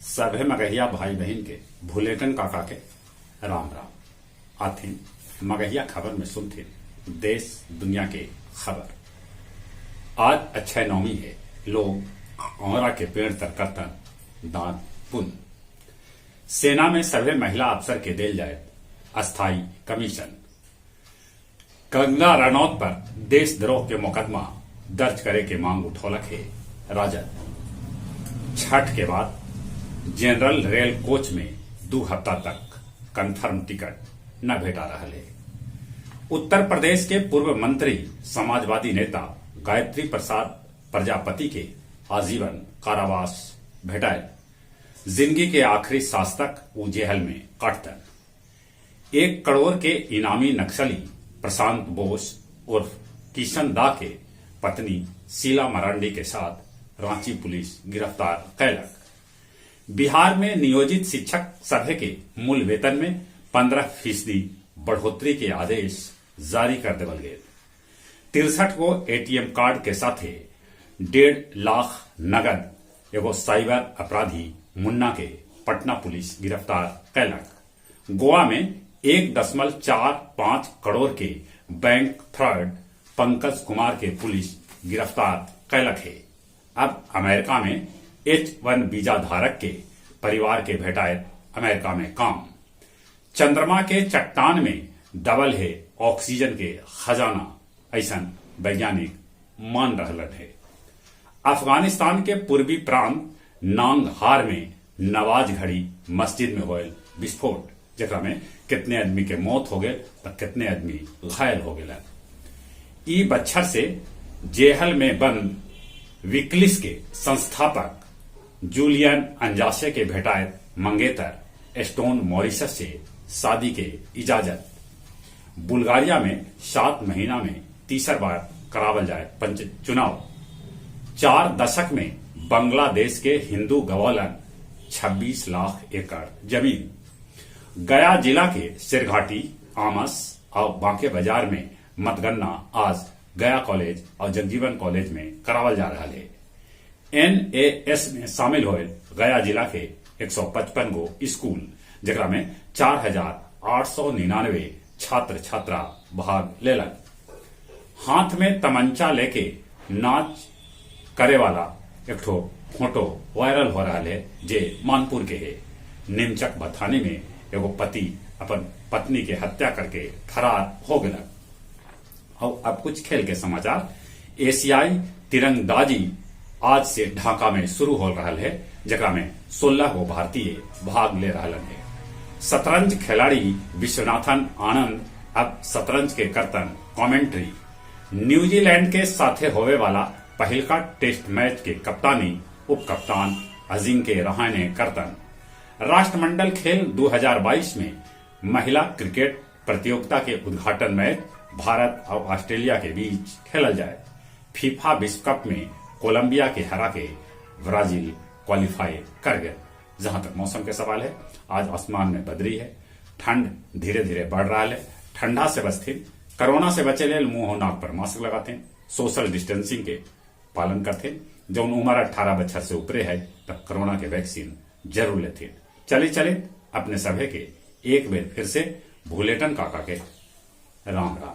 सभे मगहिया भाई बहिन के भुलेटन काका के राम राम। आथिन मगहिया खबर में सुनथिन देश दुनिया के खबर। आज अक्षय नवमी है, लोग औरा के पेड़ तर करतन दान पुण्य। सेना में सभे महिला अफसर के देल जाए अस्थायी कमीशन। कंगना रनौत पर देशद्रोह के मुकदमा दर्ज करे के मांग उठौलक है राजद। छठ के बाद जनरल रेल कोच में 2 हफ्ता तक कंफर्म टिकट न भेटा रहा है। उत्तर प्रदेश के पूर्व मंत्री, समाजवादी नेता गायत्री प्रसाद प्रजापति के आजीवन कारावास भेटायल। जिंदगी के आखिरी सांस तक वो जेहल में काटतन। 1 करोड़ के इनामी नक्सली प्रशांत बोस उर्फ किशन दा के पत्नी शीला मरांडी के साथ रांची पुलिस गिरफ्तार कैलक। बिहार में नियोजित शिक्षक सभे के मूल वेतन में 15% बढ़ोतरी के आदेश जारी कर देवल गेल। 63 गो एटीएम कार्ड के साथे 1.5 लाख नगद एगो साइबर अपराधी मुन्ना के पटना पुलिस गिरफ्तार कैलक। गोवा में 1.45 करोड़ के बैंक फ्रॉड पंकज कुमार के पुलिस गिरफ्तार कैलक है। अब अमेरिका में H-1 visa धारक के परिवार के भेटाए अमेरिका में काम। चंद्रमा के चट्टान में दबल है ऑक्सीजन के खजाना, ऐसन वैज्ञानिक मान रहलन है। अफगानिस्तान के पूर्वी प्रांत नांगहार में नवाज घड़ी मस्जिद में होयल विस्फोट, जेकरा में कितने आदमी के मौत हो गए तो कितने आदमी घायल हो गए। ई बच्छर से जेहल में बंद विकिलीक्स के संस्थापक जूलियन अंजासे के भेटाए मंगेतर स्टोन मॉरिसस से शादी के इजाजत। बुल्गारिया में 7 महीना में तीसर बार करावल जाए पंच चुनाव। 4 दशक में बांग्लादेश के हिंदू गवौलन 26 लाख एकड़ जमीन। गया जिला के शेरघाटी, आमस और बांके बाजार में मतगणना आज गया कॉलेज और जगजीवन कॉलेज में करावल जा रहा है। एनएएस में शामिल होए गया जिला के 155 गो स्कूल, जेकरा में 4899 छात्र छात्रा भाग लेलक। हाथ में तमंचा लेके नाच करे वाला एक ठो फोटो वायरल हो रहा है, जे मानपुर के है। निमचक बथानी में एगो पति अपन पत्नी के हत्या करके फरार हो गया। और अब कुछ खेल के समाचार। एशियाई तिरंदाजी आज से ढाका में शुरू हो रहा है, जकरा में 16 गो भारतीय भाग ले रहा है। शतरंज खिलाड़ी विश्वनाथन आनंद अब शतरंज के करतन कमेंट्री। न्यूजीलैंड के साथे होवे वाला पहिलका टेस्ट मैच के कप्तानी उप कप्तान अजिंक्य रहाणे करतन। राष्ट्रमंडल खेल 2022 में महिला क्रिकेट प्रतियोगिता के उद्घाटन मैच भारत और ऑस्ट्रेलिया के बीच खेलल जाए। फीफा विश्व कप में कोलंबिया के हरा के ब्राजील क्वालिफाई कर गए। जहां तक मौसम के सवाल है, आज आसमान में बदरी है, ठंड धीरे धीरे बढ़ रहा है। ठंडा से बचते, कोरोना से बचे लेल मुंह और नाक पर मास्क लगाते, सोशल डिस्टेंसिंग के पालन करते। जो उम्र 18 बछर से ऊपरे है, तब कोरोना के वैक्सीन जरूर लेते। चले चले अपने सभे के एक बेर फिर से भूलेटन काका के राम राम।